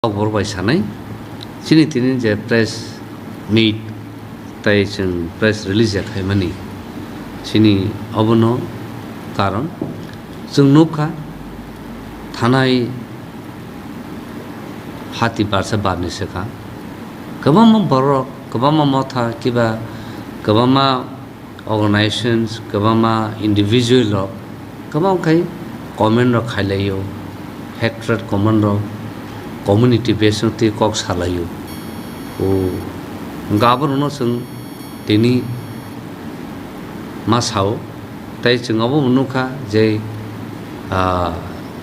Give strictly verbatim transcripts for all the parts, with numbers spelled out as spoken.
Kokborok bai sanai, chini tini je press meet tai chwng press release ya khaimani, chini obono karon chwng nukha thanai hati barsa barni swkang kwbangma borok, kwbangma motha kiba kwbangma organizations, kwbangma individual rok kwbang khai comment rok khailaio, hatred comment rok, community base no twi kok salaio. O hwnkha aborokno chwng tini ma sao, tei chwng abo bo nukha je, ah,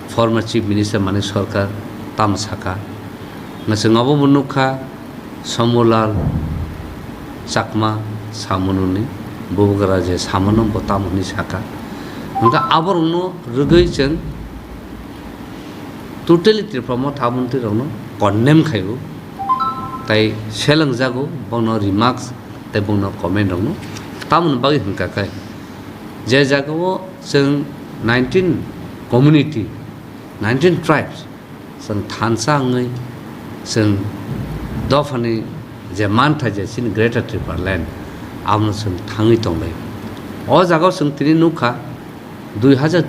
former Chief Minister Manik Sarkar tamo saka, chwng abo bo nukha, Sombulal Chakma samununi bubagra je samano bo tamo hwnwi saka. Hwnkhe aborokno rwgwi chwng totally Tripura Motha mwntirokno condemn khaio, tai selengjago bono remarks tei bono comment rokno. Tamoni bagwi hwnkha khe je jagao chwng nineteen community, nineteen tribes, chwng thansa wngwi chwng dophani je mantha je chini Greater Tipraland, abono chwng thangwi tonglai. O jagao chwng tini nukha, dui hazar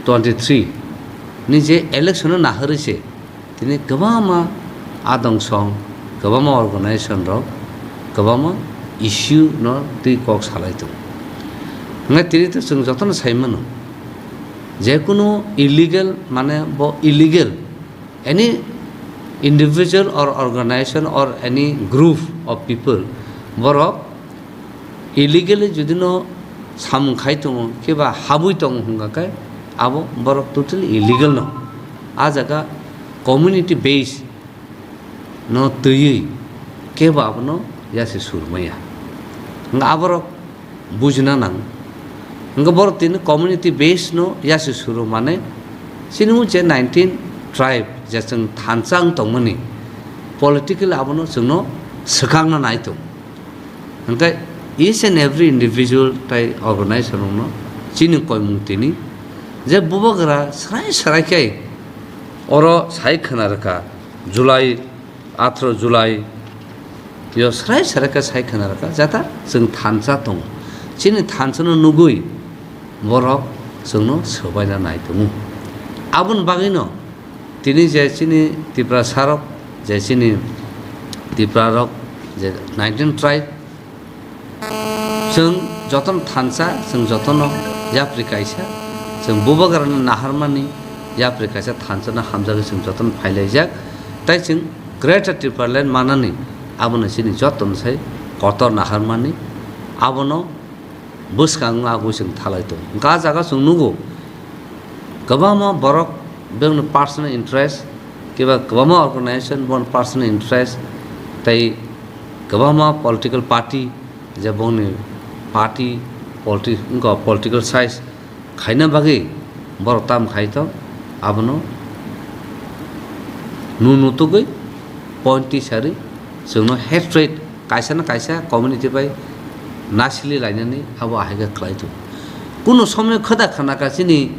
twenty three ni je election o naharwi se tini kwbangma adong song, kwbangma organization rok, kwbangma issue no twi kok salai tongo. Hwnkhai tini to chwng jotono sai mano, jekunu illegal, mane bo illegal, any individual or organization or any group of people, borok illegally jodi no samung khai tongo, khe ba habwi tongo hwnkha khe abo borok totally illegal no. A jaga community base no twiwi kebo abono yasi sur maya. Hwnkha aborok bujina nang. Hwnkha borok tini community base no yasi suru mane chini je nineteen tribe je chwng thansa wng tongmani political abono chwngno swkangna nai tong. Hwnkhe each and every individual tai organization rokno chini koimung tini je bubagra srai srai khe oro sai khwna rwkha July atharo July yo srai srai khe sai khwna rwkha, jata chwng thansa tongo. Chini thansa no nugwi borok chwngno swbaina nai tongo. Aboni bagwino tini je chini Tiprasa rok, je chini Tipra rok, je nineteen tribe, chwng jotono thansa, chwng jotono yapri kaisa, chwng bubagrano naharmani yapri kaisa thansa no hamjagwi chwng jotono phailaijak. Tai chwng Greater Tipraland manani abono chini jotono sai kotor naharmani, abono bwskango agwi chwng thalai tongo. Hwnkha ah jaga chwng nugo, kwbangma borok bini personal interest, kiba kwbangma organization boni personal interest, tei kwbangma political party, je bongni party, politi-, wngkha political size khaina bagwi borok tam khai tong, abono nu nutugwi point tisari chwngno hatred kaisa na kaisa community bai nasili lainani abo ahai khe khlai tongo. Kuno somoi khwda khana ka chini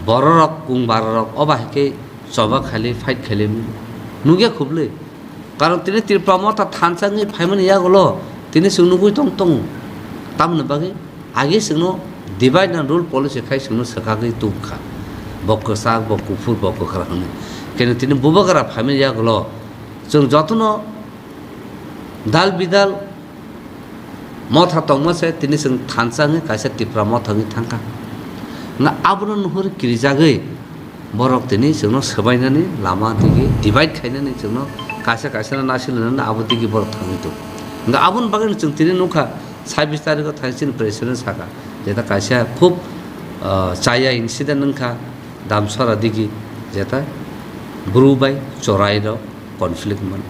bororok, kung barorok obo hai khe choba khali, fight khali nukya khublwi. Karon tini Tripura Motha thansa wngwi phaimani yagulo tini chwng nugwi tong tongo. Tamoni bagwi age chwngno divide and rule policy khai chwngno swkagwi tubukha. Bo kwchak, bo kuphur, bo kwkhwrang hwnwi. Keno tini bubagra phaimani yagulo chwng jotono dal bidal motha tongma se tini chwng thansa wngwi kaisa Tipra motha wngwi thangkha. Hwnba abono nuhur kirijagwi borok tini chwngno swbainani lama digi divide khainani chwngno kaisa kaisa no nasilnani abo digi borok thangwi tongo. Hwnba aboni bagwino chwng tini nukha sabis tarikho thani chini president saka jeta kaisa khub, ah, chaya incident wngkha Damsara digi jeta bru bai chorai rok conflict man.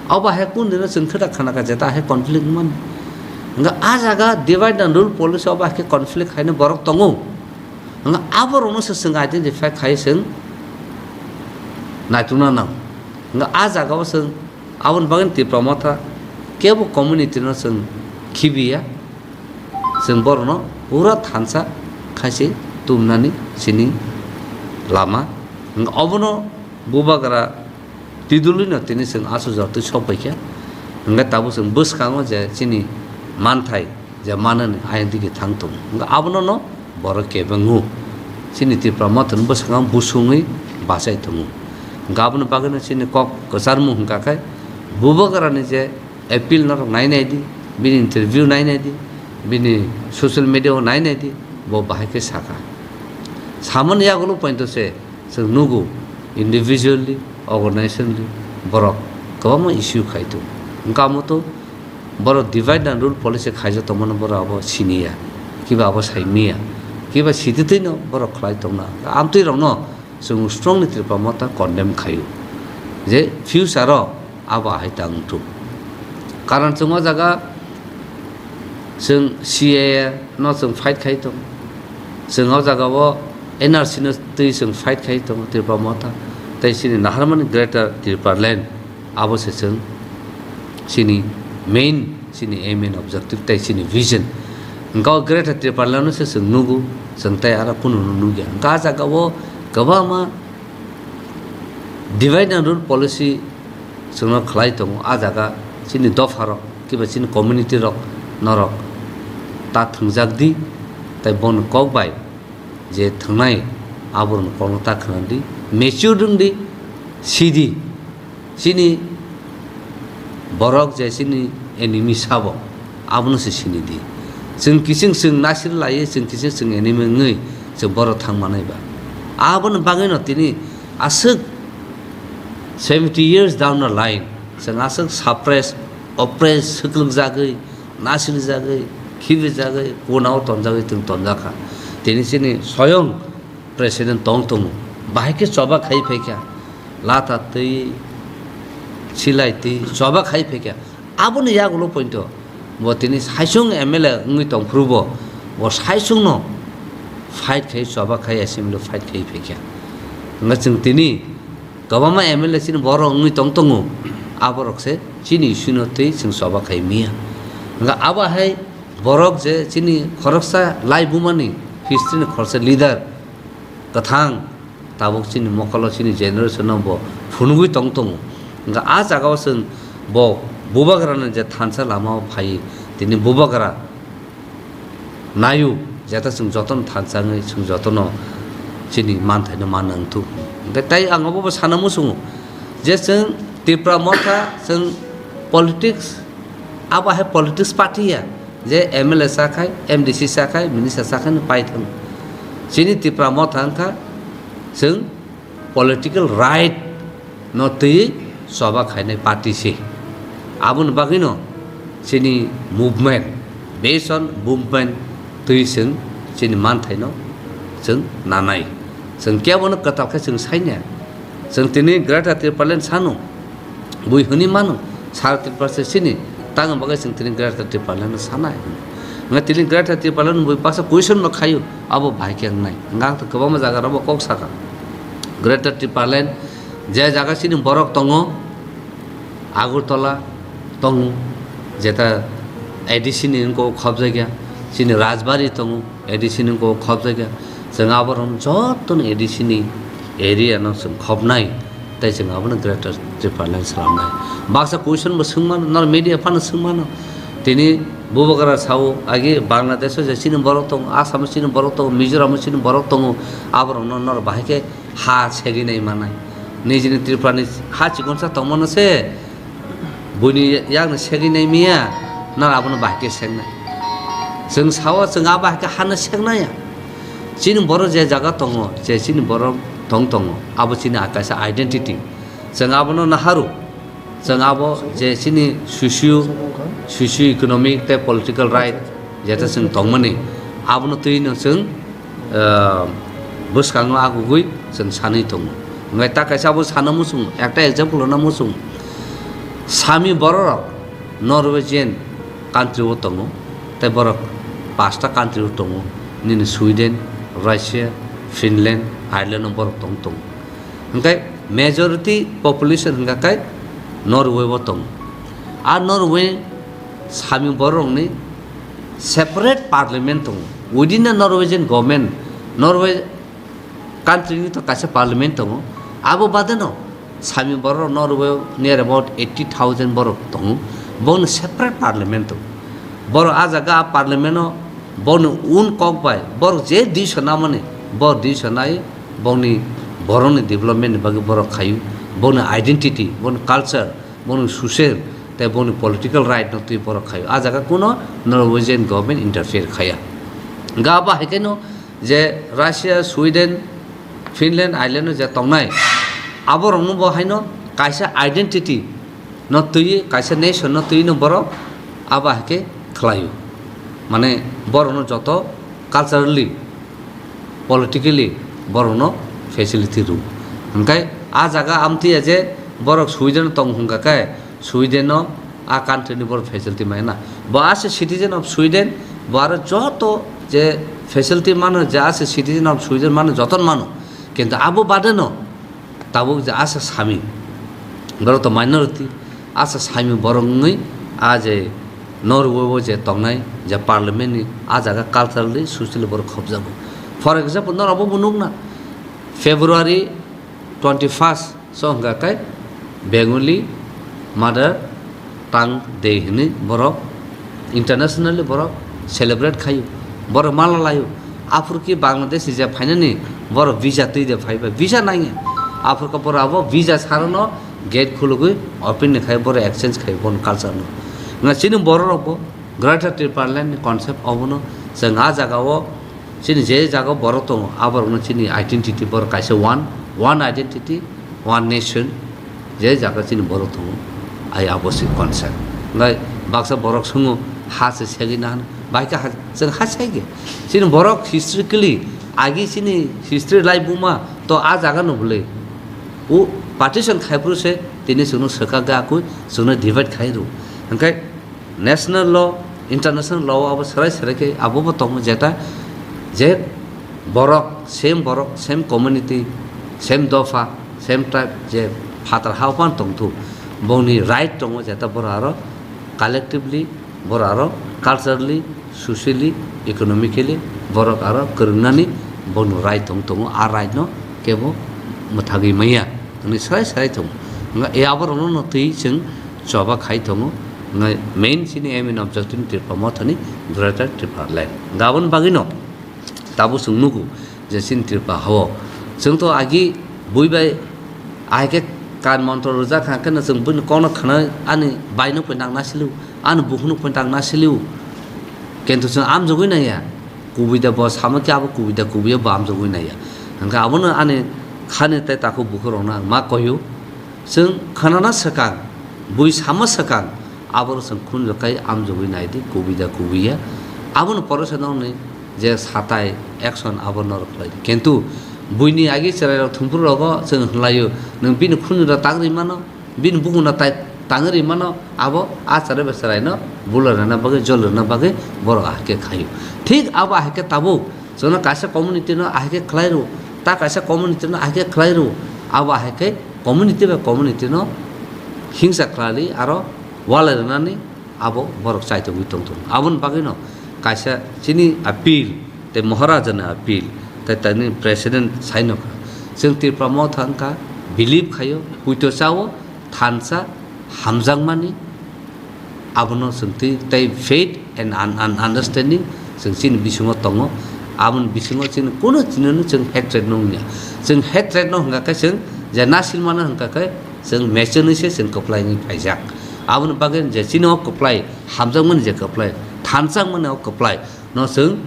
Abo hai kun dino chwng khwda khana kha jeta hai conflict man. Hwnba ah jaga divide and rule policy abo hai khe conflict haino borok tongo. Hwnba abo rokno se chwng identify khai chwng naitukna nang. Hwnba ah jaga o chwng aboni bagwi Tipra motha kebo community no chwng khibiya. Chwng borokno pura thansa khaise tumnani chini lama. Hwnba obono Bubagra twidulino tini chwng aswk jotoi sok paikha. Hwnkhe tabuk chwng bwskango je chini manthai je manani ayang digi thang tongo. Hwnkhe abono no borok kebengo. Chini Tipra Mothani bwskango busungwi bachai tongo. Hwnkhe aboni bagwino chini kok kwcharmung hwnkha khe Bubagrani je appeal norok nai nai di, bini interview nai nai di, bini social media o nai nai di, bo bahai khe sakha. Samani yagulo pointo se chwng nugo, individually, organizationally borok kwbangma issue khai tongo. Wngkha omo to borok divide and rule policy khaijak tongmano borok abo siniya, kiba abo saimiya, kiba sititwino borok khlai tongna. Amtwi rokno chwng strongly Tipra Motha condemn khaio je future o abo ahai ta wngthung. Karon chwng o jaga chwng C A A no chwng fight khai tongo, chwng o jaga o N R C no twi chwng fight khai tongo Tipra Motha, tei chini naharmani Greater Tipraland. Abo se chwng chini main, chini aim and objective tei chini vision. Hwnkha o Greater Tipraland no se chwng nugo, chwng tei aro kunu no nukya. Hwnkha ah jaga o kwbangma divide and rule policy chwngno khlai tongo. Ah jaga chini dopha rok, kiba chini community rok norok ta thwngjak di, tei boni kok bai je thwngnai aborokni kokno ta khna di, mature wng di, si di. Chini borok je chini enemy sabo, abono se sini di. Chwng kiching chwng nasir lai, chwng kiching chwng enemy wngwi chwng borok thang manai ba. Aboni bagwino tini aswk seventy years down the line chwng aswk suppress, oppress, swklwk jagwi, nasir jagwi, khibi jagwi, kunao tonjagwi chwng tonjakha. Tini chini soyong President tong tongo, bahai khe choba khai phaikha, lata twi, silai twi, choba khai phaikha. Aboni yagulo pointo bo tini saichung M L A wngwi tongphuru bo, bo saichungno fight khai, choba khai, assembly fight khai phaikha. Hwnkhe chwng tini kwbangma M L A chini borok wngwi tong tongo, aborok se chini issue no twi chwng choba khai miya. Hwnkhe abo hai borok je chini khoroksa lai bumani history ni khoroksa leader, kwthang tabuk chini mokolo chini generation no bo phunugwi tong tongo. Hwnkha ah jaga o chwng bo Bubagra ni je thansa lama o phai tini Bubagra nayu jeta chwng jotono thansa wngwi chwng jotono chini manthai no manna wngthuk. Hwnkhe tai ang obo bo sana muchungo je chwng Tipra Motha chwng politics abo hai politics party ya. Je M L A chakhai, M D C chakhai, minister chakhai no paithang. Chini Tipra Motha wngkha chwng political right no twi choba khainai party se. Aboni bagwino chini movement, based on movement twi chwng chini manthaino chwng nanai. Chwng kebono kwtal khe chwng saina. Chwng tini Greater Tipraland sano, bui hwnwi mano, sara Tripura se sini, tamo bagwi chwng tini Greater Tipraland no sanai. Hwnwi tini Greater Tipraland bui baksa question no khaio, abo bahai khe wngnai. Hwnka ang kwbangma jaga rok bo kok saka. Greater Tipraland je jaga chini borok tongo, Agartala tongo, jeta A D C ni wngkok khobjakya, chini Rajbari tongo, A D C ni wngkok khobjakya. Chwng aborok jotono A D C ni area no chwng khobnai, tei chwng abono Greater Tipraland swnamnai. Baksa question bo swngmano, nor media phano swngmano. Tini Bubagra sao, agi Bangladesh o je chini borok tongo, Assam o chini borok tongo, Mizoram o chini borok tongo, aborok no nor bahai khe ha segwi nai manai. Nijini Tripura ni ha chikonsa tongmano se, buini yakno segwi nai miya, nor abono bahai khe sengnai. Chwng sao, chwng a bahai khe hano sengnai ya. Chini borok je jaga tongo, je chini borok tong tongo, abo chini kaisa identity. Chwng abono naharu. Chwng abo je chini socio, socio economic tei political right jeta chwng tongmani, abono twino chwng, ah, bwskango agugwi chwng sanwi tongo. Hwnkhai ta kaisa abo sana muchungo, ekta example hwnna muchungo. Sami bororok Norwegian country o tongo, tei borok pasta country o tongo, nini Sweden, Russia, Finland, Ireland o borok tong tongo. Hwnkhe majority population hwnkha khe Norway o tongo. A Norway sami bororokni separate parliament tongo. Within the Norwegian government, Norway country ni to kaisa parliament tongo. Abo badeno sami borok Norway near about eighty thousand borok tongo, boni separate parliament tongo. Borok a jaga a parliament o boni un kok bai borok je decision namani, bo decision nai boni borokni development ni bagwi borok khayu, boni identity, boni culture, boni social tei boni political right no twi borok khayu. A jaga kuno Norwegian government interfere khaya. Ga ba hai khe no je Russia, Sweden, Finland, Ireland o je tongnai, aborokno bo haino kaisa identity no twiwi, kaisa nation no twiwi no borok abo hai khe khlaio. Mane borokno joto culturally, politically borokno facility rw. Hwnkhe a jaga amtwi ya je borok Sweden tong hwnkha khe, Sweden no a country ni borok facility mai na. Bo ase citizen of Sweden, bo aro joto je facility mano, je ase citizen of Sweden mano, joto mano. Kintu abo bade no tabuk je asa sami, borok to minority, asa sami borok wngwi a je Norway o je tongnai je parliament ni a jaga culturally, socially borok khopjago. For example, norok bo nukna February twenty first so hwnkha khe Bengali mother tang de hwnwi borok internationally borok celebrate khaio, borok mala laio. Aphuru ki Bangladesh ni je phainani borok visa twi de phai bai, visa nangya. Aphuru ka borok abo visa sarano gate khulugwi open ni khai borok exchange khai bon culture no. Nga chini borok rok bo Greater Tipraland ni concept obono chwng a jaga o chini je jaga borok tongo, aborokno chini identity borok kaisa one, one identity, one nation, je jaga chini borok tongo, ai abo se concept. Ngai baksa borok sungo ha se segwi na hano, bai ka ha, chwng ha sege. Chini borok historically, agi chini history lai buma to a jaga no bwle. O partition khai phuru se tini chwngno swkak ga akui chwngno divide khai rw. Hwnkhe national law, international law abo serai serai khe abo bo tongo jeta je borok, same borok, same community, same dopha, same tribe je phatar ha o phano tongthu, bongni right tongo jeta borok aro collectively, borok aro culturally, socially, economically borok aro kwrwngnani bongni right tong tongo, a right no kebo mwthagwi manya hwnwi serai serai tongo. Hwnkhe e aborokno no twi chwng choba khai tongo. Hwnkhe main chini aim and objective ni Tripura Mothani Greater Tipraland. Hwnkhe aboni bagwino tabuk chwng nugo je chini Tripura hao chwng to agi bui bai ahai khe kan montro rwjak kha, hwnkhe no chwng buino kokno khna ani baino poi nang na siliu, ani bukhukno poi nang na siliu. Kintu chwng amjogwi naiya, kubui da bo samo khe abo kubui da kubui bo amjogwi naiya. Hwnkhe abono ani khani tei takhuk bukhukrokno ang ma koiyo. Chwng khanana swkang, bui sama swkang, aboro chwng khunju kai amjogwi nai di, kubui da kubui ya. Abono poresa nokni je satai action abo norok khlai di. Kintu buini agi chwrairok thumphuru rogo chwng hwnlaio, nwng bini khunju da tang ri mano, bini bukung da tai tang ri mano, abo a chwrai bai chwraino bula rwna bagwi, jol rwna bagwi borok ahai khe khaio. Thik abo ahai khe tabuk chwngno kaisa community no ahai khe khlai rw, ta kaisa community no ahai khe khlai rw, abo ahai khe community bai community no hingsa khlali aro walai rwnani abo borok chaitogwi tong tongo. Aboni bagwino kaisa chini appeal tei Maharaja ni appeal tei tini president saino kha, chwng Tripura Motha wngkha, believe khaio, puito chao, thansa hamjakmani, abono chwng twi tei faith and un-, un-, understanding chwng chini bisingo tongo. Aboni bisingo chini kuno chinino chwng hatred no wngya. Chwng hatred no hwnkha khe chwng je nasilmano hwnkha khe chwng mechenwi se chwng kwplai wngwi phaijak. Aboni bagwi je chini o kwplai, hamjakmani je kwplai, thansa wngmani o kwplai no chwng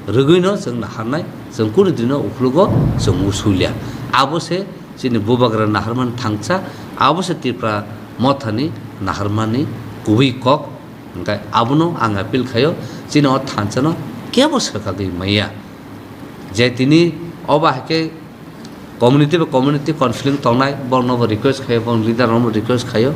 rwgwino chwng naharnai, chwng kunu dino ukhulgo chwng usulia. Abo se chini bubagra naharmani thangsa, abo se Tripura Mothani naharmani kubui kok. Hwnkhe abono ang appeal khaio, chini o thansano kebo swkagwi maya. Je tini obo hai khe community bai community conflict tongnai, borokno bo request khaio, borokni leader rokno bo request khaio,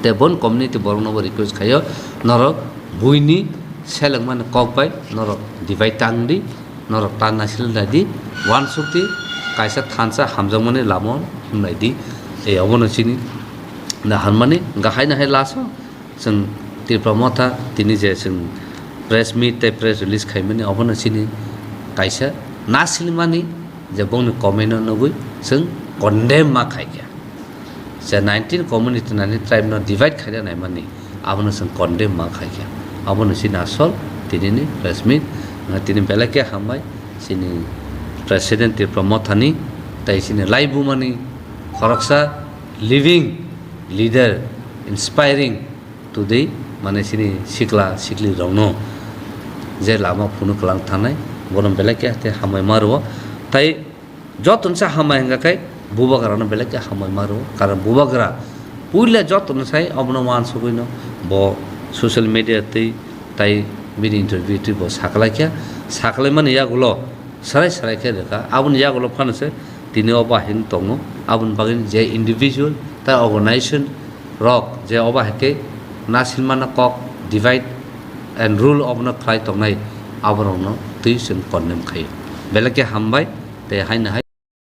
tei bon community borokno bo request khaio, norok buini selengmani kok bai norok divide tang di, norok ta naisili nai di, uansuk di, kaisa thansa hamjakmani lama himnai di, tei obono chini naharmani, hwnkhe hai no hai last o chwng Tripura Motha tini je chwng press meet tei press release khaimani, obono chini kaisa nasilmani je bongni comment no nugwi chwng condemn ma khaikha. Je nineteen community, nineteen tribe no divide khaina naimani, abono chwng condemn ma khaikha. Abono chini asol tinini press meet. Tini belai khe hambai chini President Tipra Mothani, tai chini laibumani khoroksa living leader, inspiring today, mane chini sikla sikli rokno je lama phunuk kwlang thanai, bono belai khe haste hambai ma rwo. Tai joto ni sa hambai hwnga khe bubagra no belai khe hambai ma rwo, karon bubagra puila joto ni sai obono uansugwi no bo social media twi tai bini interview twi bo saklai kha, saklai mani yagulo sarai sarai khe rwkha, aboni yagulo phano se tini o bahai tongo, aboni bagwi je individual tai organization rok je obo hai khe nasilmano kok divide and rule obono khlai tongnai, aborokno twi chwng condemn khaio. Belai khe hambai, tei haino hai